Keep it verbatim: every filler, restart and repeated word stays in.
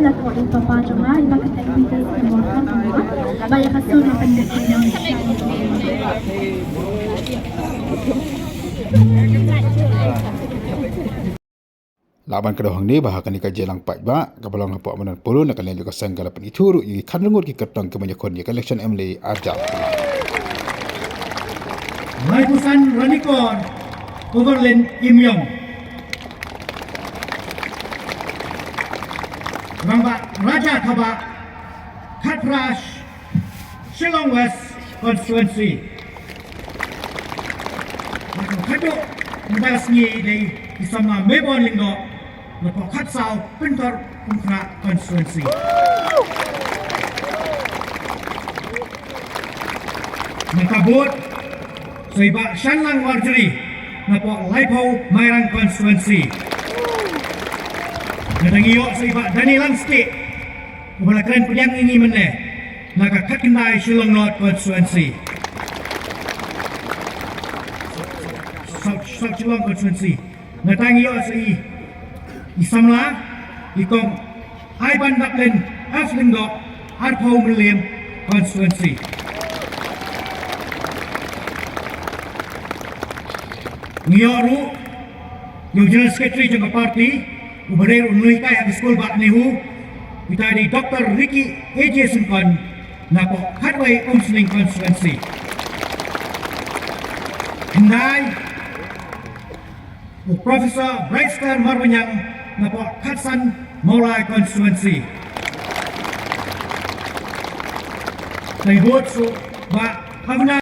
la thoh da u papa jong nga, i Bah Kynthei Peters Kynwar Kynwar. Ba ïa ka sur na pynbeit pynïaw. Lah ban kdew hangne ba ha kane ka jingïalang paidbah kaba long hapoh Madan Polo, na ka liang jong ka seng ka la pynithuh ruh ïa ki khatlyngngut ki kyrtong kiban ïakhun ïa ka election M L A arhajar. Laiphew san Ranikor, Overland Kimïong. Rangbah Raja Thabah, khatphra, Shillong West Constituency. Bad ka khadduh mynta ka sngi dei i samla Mebon Lyngdoh, napoh khatsaw, Pynthorumkhrah Constituency. Na ka booth, sa i Bah Shanlang Warjri, napoh laiphew, Mairang Constituency. Nga dang ïoh sa i Bah Daniel Langstieh, uba la kren pdiang ïa ngi mynne, na ka khatkhyndai, Shillong North Constituency. South, South Shillong Constituency. Nga dang ïoh sa i, i samla, i Kong Aibandaplin F Lyngdoh, arphew, Mylliem Constituency. Ngi ïoh ruh ïa u General Secretary jong ka party, uba dei ruh u nonghikai ha ka skul Bah Nehu, ita i dei Doktor Ricky A J Syngkon, napoh khatwei, Umsning Constituency. Khyndai, u Professor Brightstar Marbaniang, napoh khatsan, Mawlai Constituency. Sa i booth sa u Bah Avner